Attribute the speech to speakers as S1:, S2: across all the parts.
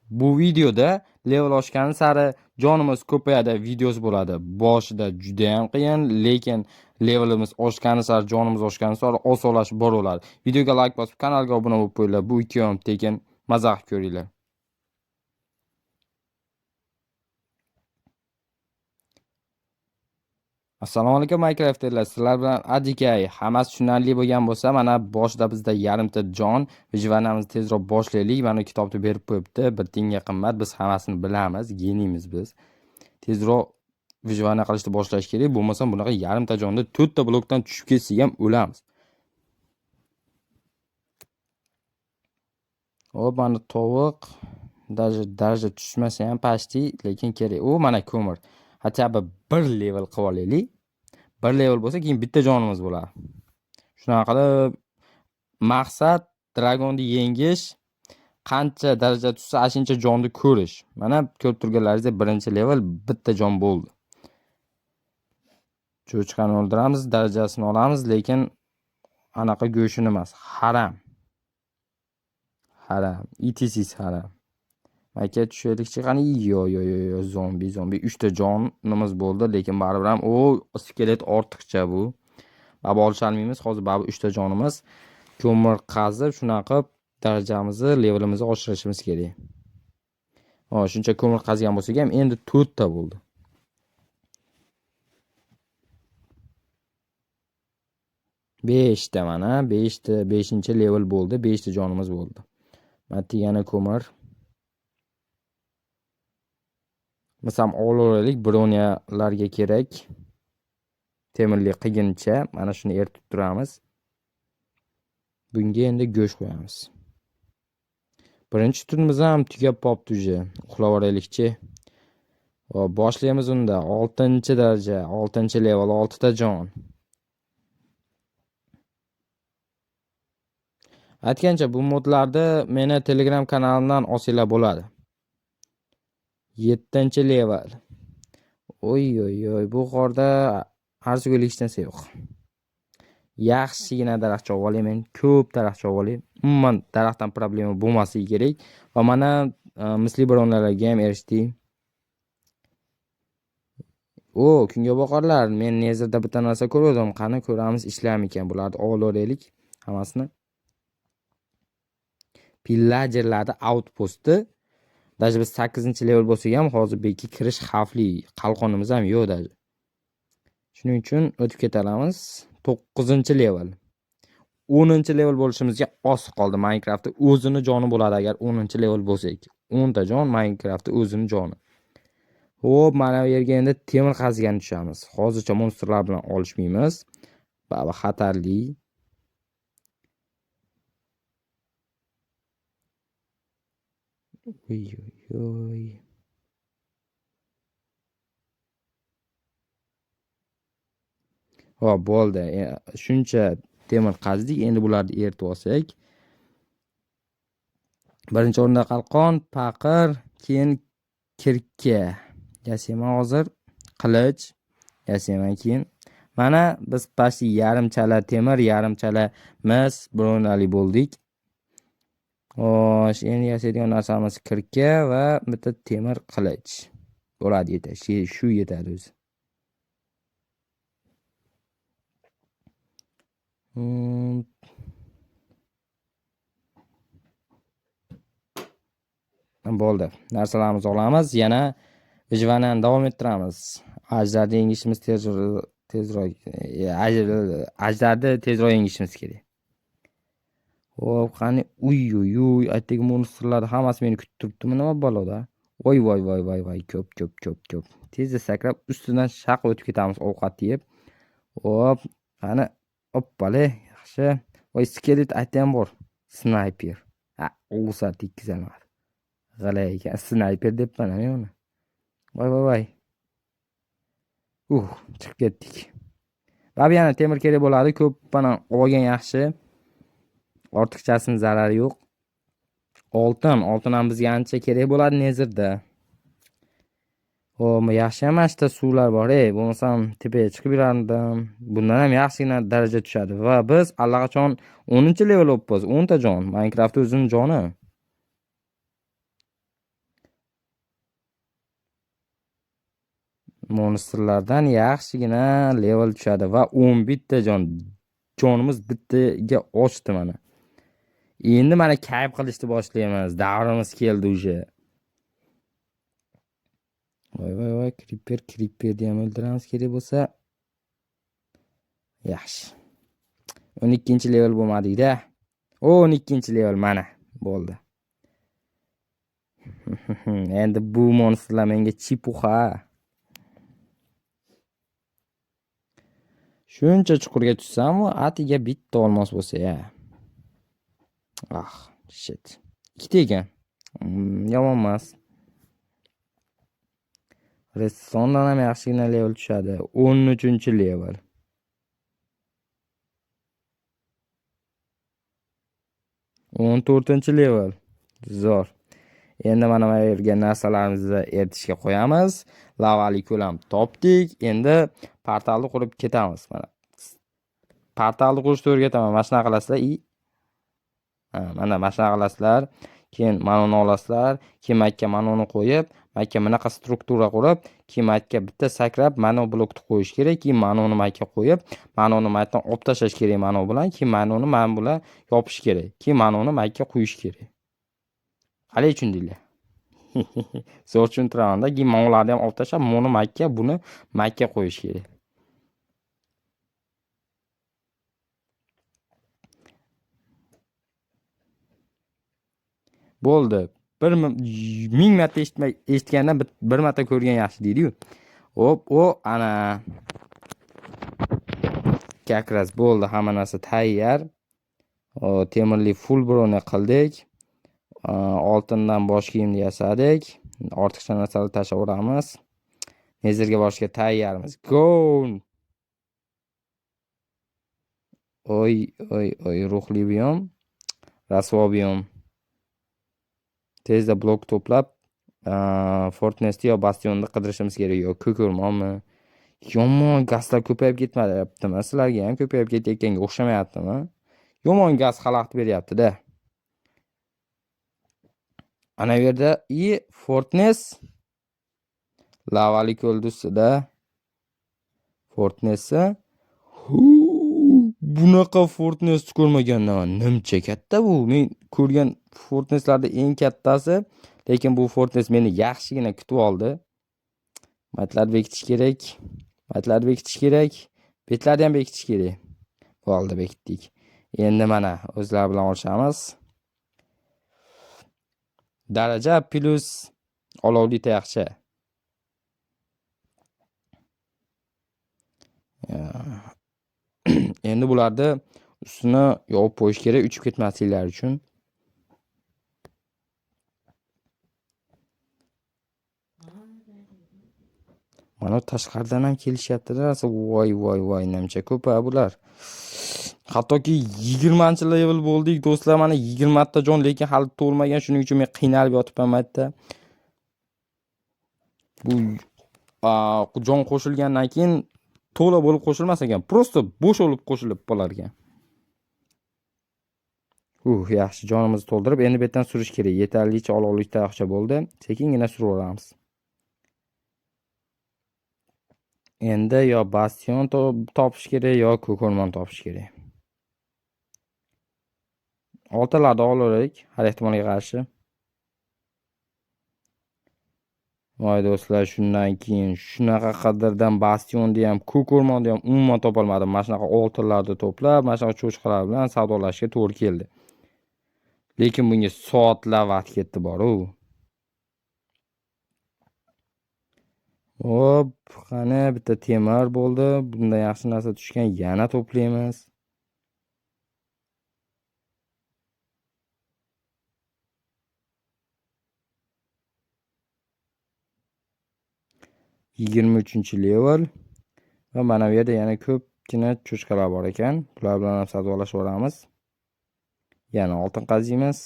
S1: Bu videoda level oshgani sari jonimiz ko'payadi videosi bo'ladi. Boshida juda ham qiyin, lekin levelimiz oshgani sari, jonimiz oshgani sari osonlashib boraveradi. Videoga like bosib, kanalga obuna bo'lib qo'yinglar. Bu ikki ham tekin, maza qilib ko'ringlar. Assalomu alaykum Minecrafterlar, sizlar bilan Adikay. Hammasi tushunarli bo'lgan bo'lsa, mana boshida bizda yarimta jon, выживаниemizni tezroq boshlaylik. Mana kitobni berib qo'yibdi, bir tiyinga qimmat, biz hammasini bilamiz, geniymiz biz. Tezroq выживание qilishni boshlash kerak, bo'lmasam bunaqa yarimta jonda 4 ta blokdan tushib ketsak ham o'lamiz. Hop, mana tovuq, даже tushmasa ham pasti, lekin kerak. U mana ko'mir. Хотя бы bir level qilib olaylik. Bir level bo'lsa, keyin bitta jonimiz bo'ladi. Shunaqa qilib maqsad dragonni yengish, qancha daraja tushsa, shuncha jonni ko'rish. Mana ko'rib turganlaringizdek birinchi level bitta jon bo'ldi. Cho'chqani o'ldiramiz, darajasini olamiz, lekin anaqa go'shtini emas, haram. Haram, itisiz haram. Aka tushaylikchi, qani, yo yo yo yo, zombi, zombi, 3 ta jonimiz bo'ldi, lekin baribir ham o skelet ortiqcha bu. Baba olisholmaymiz, hozir baribir 3 ta jonimiz. Ko'mir qazib, shunaqa qilib darajamizni, levelimizni oshirishimiz kerak. Hop, shuncha ko'mir qazgan bo'lsak ham endi 4 ta bo'ldi. 5 ta mana, 5 ta, 5-level bo'ldi, 5 ta jonimiz bo'ldi. Mana yana ko'mir. Masalan, olaveraylik, bronyalarga kerak. Temirli qilguncha mana shuni eritib turamiz. Bunga endi go'sht qo'yamiz. Birinchi tunimiz ham tugab qolibdi уже. Uxlab olaylikchi. Hop, boshlaymiz unda. 6-daraja, 6-level, 6 ta jon. Aytgancha, bu modlarni meni Telegram kanalimdan olsanglar bo'ladi. 7-level. Oy oy oy, bu qorda arziga hech narsa yo'q. Yaxshigina daraxt chopib olay men, ko'p daraxt chopib olay. Umuman daraxtdan problema bo'lmasligi kerak. Va mana misli bronlarga ham erishdik. O, kunga boqarlar. Men Netherda bitta narsa ko'rdim. Qani ko'ramiz, ishlarmikan bularni olaveraylik hammasini. Pillagerlarda outpost'i. Даже biz 8-level bo'lsak ham hozir bu yerga kirish xavfli, qalqonimiz ham yo'q даже. Shuning uchun o'tib ketamiz. 9-level. 10-level bo'lishimizga oz qoldi. Minecraftda o'zini joni bo'ladi agar 10-level bo'lsak. 10 ta jon Minecraftda o'zini joni. Xo'p, mana bu yerga endi temir qazigani tushamiz. Hozircha monstrlar bilan olishmaymiz. Baba xatarli. Oy oy oy. Hop, bo'ldi. Shuncha temir qazdik. Endi bularni eritib olsak. Birinchi o'rinda qalqon, paqir, keyin kirka. Yasayman hozir. Qilich yasayman keyin. Mana biz pasti yarimchala temir, yarimchala mis bronali bo'ldik. Xo'sh, endi yasaydigan narsamiz kirka va bitta temir qilich. Bo'ladi, yetadi. Shu yetadi o'zi. Bo'ldi. Narsalarimizni olamiz, yana выживаниeni davom ettiramiz. Ajdarni yengishimiz tezroq, ajdarni tezroq yengishimiz kerak. Hop, qani, uy uy uy, aytdagi monstrlar hammasi meni kutib turibdimi, nima baloda? Voy voy voy voy voy, ko'p ko'p ko'p ko'p. Tezda sakrab ustidan shaq o'tib ketamiz ovqat yeb. Hop, qani, hoppale, yaxshi. Voy, skelet aytgan bor. Snayper. Ha, o'sa tekkizolmadi. G'alay ekan, snayper debman men uni. Voy voy voy. Chiqib ketdik. Va yana temir kerak bo'ladi, ko'p mana olgan yaxshi. Ortiqchasini zarari yo'q. Oltin, oltin ham bizga ancha kerak bo'ladi Netherda. Xo'p, yaxshi ham mana shu suvlar bor, bo'lmasam tepaga chiqib yurardim. Bundan ham yaxshigina daraja tushadi va biz allaqachon 10-level bo'libmiz, 10 ta jon. Minecraft o'zining joni. Monstrlardan yaxshigina level tushadi va 11 ta jon. Jonimiz bittaga oshdi mana. Endi mana kayf qilishni boshlaymiz. Davrimiz keldi уже. Voy voy voy, creeper, creeperni ham o'ldiramiz kerak bo'lsa. Yaxshi. 12-level bo'lmadik-da. O 12-level mana bo'ldi. Endi bu monstrlar menga чепуха. Shuncha chuqurga tushsam, atiga bitta olmos bo'lsa ya. Ah, shit. Ikkita ekan. Yomon emas. Redstone'dan ham yaxshigina level tushadi. 13-level. 14-level. Zo'r. Endi mana bu yerga narsalarimizni eritishga qo'yamiz. Lavali ko'l ham topdik. Endi portalni qurib ketamiz mana. Portalni qurishni o'rgataman. Mana shunaqa qilasizlar. Ha, mana shunaqa qilasizlar. Keyin mana uni olasizlar. Keyin makka mana uni qo'yib, makka bunaqa struktura qurib, keyin makka bitta sakrab mana bu blokni qo'yish kerak. Keyin mana uni makka qo'yib, mana uni makdan olib tashlash kerak mana bu bilan. Keyin mana uni mana bilan yopish kerak. Keyin mana uni makka qo'yish kerak. Qalay tushundinglar? Zo'r tushuntiraman-da. Keyin mana ularni ham olib tashlab, buni makka, buni makka qo'yish kerak. Bo'ldi. Bir ming marta eshitgandan bir marta ko'rgan yaxshi deydi-yu. Hop, o ana. Как раз bo'ldi, hamma narsa tayyor. O, temirli full broni qildik. Oltindan bosh kiyimni yasadik. Ortiqcha narsalarni tashlab yuboramiz. Netherga borishga tayyormiz. Go! Oy, oy, oy, ruhli biyom. Rasvo biyom. Tezda blok to'plab, Fortnestni yo Bastionni qidirishimiz kerak, yo ko'k o'rmonmi? Yomon gazlar ko'payib ketmayaptimi? Sizlarga ham ko'payib ketayotganga o'xshamayaptimi? Yomon gaz xalaqit beryapti-da. Ana bu yerda i Fortnest lavali ko'l ustida Fortnest'i. Bunaqa Fortnestni ko'rmaganman. Nimcha katta bu. Men ko'rgan Fortnestlarda eng kattasi, lekin bu Fortnest meni yaxshigina kutib oldi. Matlarni bekitish kerak. Matlarni bekitish kerak. Betlarni ham bekitish kerak. Bo'ldi, bekitdik. Endi mana o'zlar bilan olishamiz. Daraja plus olovli tayoqcha. Endi bularni ustini yopib qo'yish kerak, uchib ketmasliklari uchun. Mana tashqaridan ham kelishyapti-da, rosa voy voy voy, namcha ko'p-a bular. Hattoki 20-level bo'ldik do'stlar, mana 20 ta jon, lekin hali to'lmagan, shuning uchun men qiynalib yotibman bu yerda. Bu jon qo'shilgandan keyin to'la bo'lib qo'shilmas ekan, prosta bo'sh bo'lib qo'shilib qolar ekan. Yaxshi, jonimizni to'ldirib, endi bu yerdan surish kerak. Yetarlicha olovli tayoqcha bo'ldi. Sekingina suraveramiz. Endi yo bastion topish kerak, yo ko'k o'rmon topish kerak. Oltalarni olaylik har ehtimolga qarshi. Voy do'stlar, shundan keyin shunaqa qadrdan bastionni ham, ko'k o'rmonni ham umuman topolmadim. Mana shunaqa oltinlarni to'plab, mana shunaqa cho'chqalar bilan savdolashga to'g'ri keldi. Lekin bunga soatlab vaqt ketdi bor-u. Hop, qani bitta temir bo'ldi. Bundan yaxshi narsa tushgan, yana to'playmiz. 23-level va mana bu yerda yana ko'pgina cho'chqalar bor ekan. Bular bilan ham savdolashib yuboramiz. Yana oltin qaziymiz.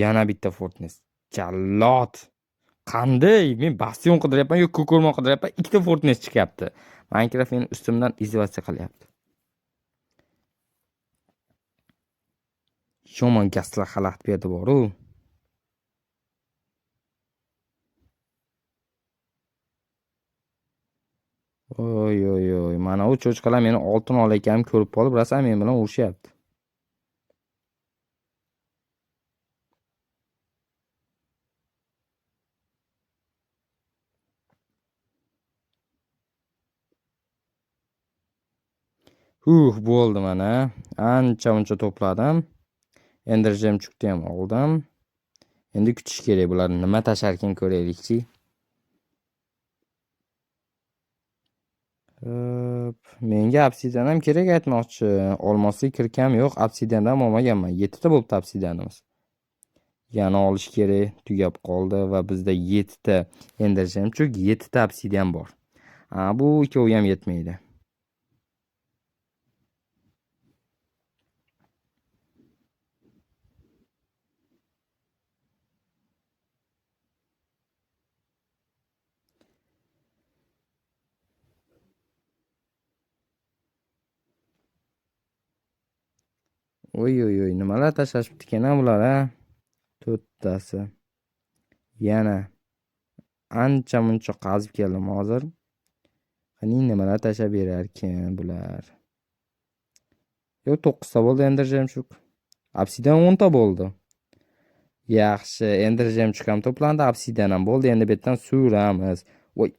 S1: Yana bitta Fortnest. Jallod. Qanday? Men bastion qidiryapman, yo ko'k o'rmon qidiryapman, ikkita Fortnest chiqyapti. Minecraft meni ustimdan izvatsiya qilyapti. Yomon gazlar xalaqit berdi bor-u. Oy oy oy, mana u cho'chqalar meni oltin olayotganimni ko'rib qolib, rosa men bilan urushyapti. Bo'ldi mana. Ancha muncha to'pladim. Ender jemchukni ham oldim. Endi kutish kerak, bular nima tasharkan ko'raylikchi. Hop, menga obsidian ham kerak aytmoqchi. Olmosli kirkam yo'q, obsidiandan ham olmaganman. 7 ta bo'libdi obsidianimiz. Yana olish kerak, tugab qoldi va bizda 7 ta ender jemchuk, 7 ta obsidian bor. Ha, bu ikkovi ham yetmaydi. Oy oy oy, nimalar tashlashibdi ekan bular a? 4tasi. Yana ancha muncha qazib keldim hozir. Qani nimalar tashlab berarkan bular? Yo'q, 9 ta bo'ldi ender jemchuk. Obsidian 10 ta bo'ldi. Yaxshi, ender jemchuk ham to'plandi, obsidian ham bo'ldi. Endi bu yerdan suramiz. Voy.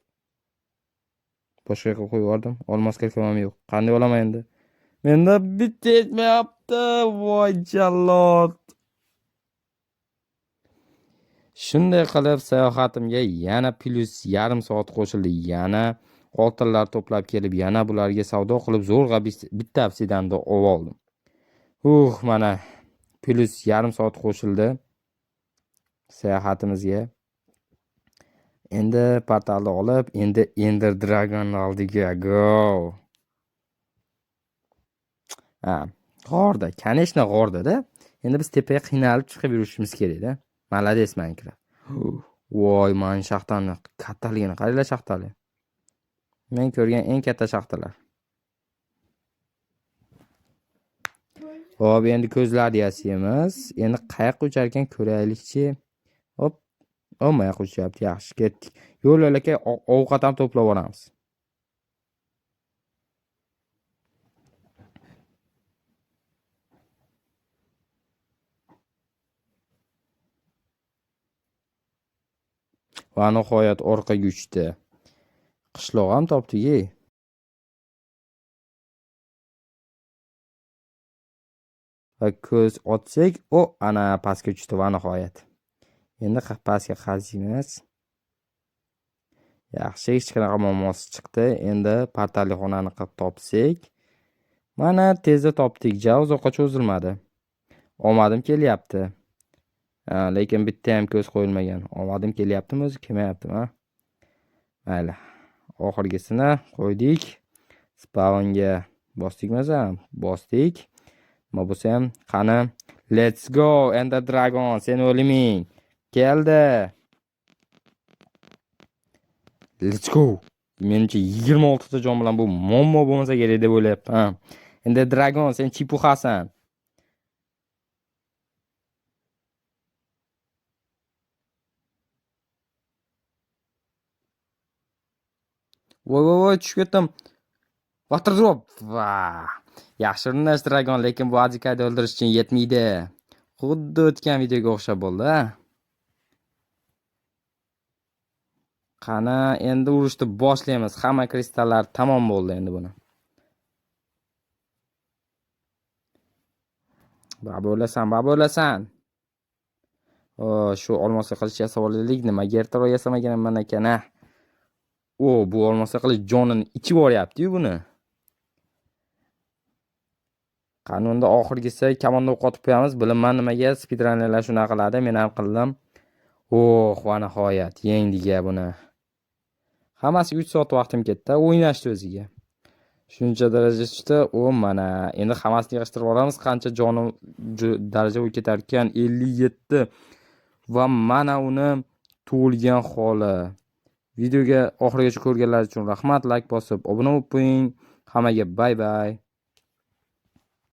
S1: Boshqa yoqqa qo'yib yubordim. Olmos kirkam ham yo'q. Qanday olaman endi? Menda bitta yetmayapti. Voy jallod. Shunday qilib sayohatimga yana plyus yarim soat qo'shildi. Yana oltinlar to'plab kelib, yana bularga savdo qilib zo'rg'a bitta obsidianni oldim. Mana plyus yarim soat qo'shildi sayohatimizga. Endi portalni olib, endi Ender Dragon oldiga go. Ha, g'orda, конечно g'orda-da. Endi biz tepaga qiynalib chiqib yurishimiz kerak-da. Malades Minecraft. Voy, mana shaxtani kattaligini qaranglar, shaxtali. Men ko'rgan eng katta shaxtalar. Xo'p, endi ko'zlarni yasaymiz. Endi qayoqqa uchar ekan ko'raylikchi. Hop, olmayoqqa uchyapti. Yaxshi, ketdik. Yo'l yo'lakay ovqat ham to'plab olamiz. Va nihoyat orqaga uchdi. Qishloq ham topdik-ey. Va ko'z otsak, o, ana pastga tushdi va nihoyat. Endi pastga qaziymiz. Yaxshi, hech qanaqa muammosi chiqdi. Endi portalli xonani qilib topsak, mana tezda topdik. Ja uzoqqa cho'zilmadi. Omadim kelyapti. Ha, lekin bitta ham ko'z qo'yilmagan. Omadim kelyaptimi o'zi, kelmayaptimi, ha? Mayli. Oxirgisini qo'ydik. Spawnga bosdikmi o'zi? Bosdik. Nima bo'lsa ham, qani, let's go Ender Dragon, sen o'liming. Keldi. Let's go. Menimcha 26 ta jon bilan bu muammo bo'lmasa kerak deb o'ylayapman. Ender Dragon, sen chipuxasan. Voy voy voy, tushib ketdim. Water drop. Va. Yaxshi urinish Dragon, lekin bu Azikayni o'ldirish uchun yetmaydi. Xuddi o'tgan videoga o'xshab bo'ldi, ha? Qani, endi urushni boshlaymiz. Hamma kristallar tamom bo'ldi endi buni. Baba o'lasan, baba o'lasan. O, shu olmosli qilich yasab olaylik. Nimaga ertaroq yasamaganman ekan, ha? O, bu olmosli qilich jonini ichib yuboryapti-yu buni. Qani unda oxirgisi kamonni o'q otib qo'yamiz. Bilinman nimaga speedrunnerlar shunaqa qiladi, men ham qildim. Oh, va nihoyat yengdik-a buni. Hammasi 3 soat vaqtim ketdi o'ynashdi o'ziga. Shuncha daraja tushdi. O, mana endi hammasini yig'ishtirib olamiz. Qancha jonim daraja bo'lib ketar ekan? 57. Va mana uni tug'ilgan holi. Videoga oxirigacha ko'rganlar uchun rahmat. Like bosib, obuna bo'lib qo'ying. Hammaga bye bye.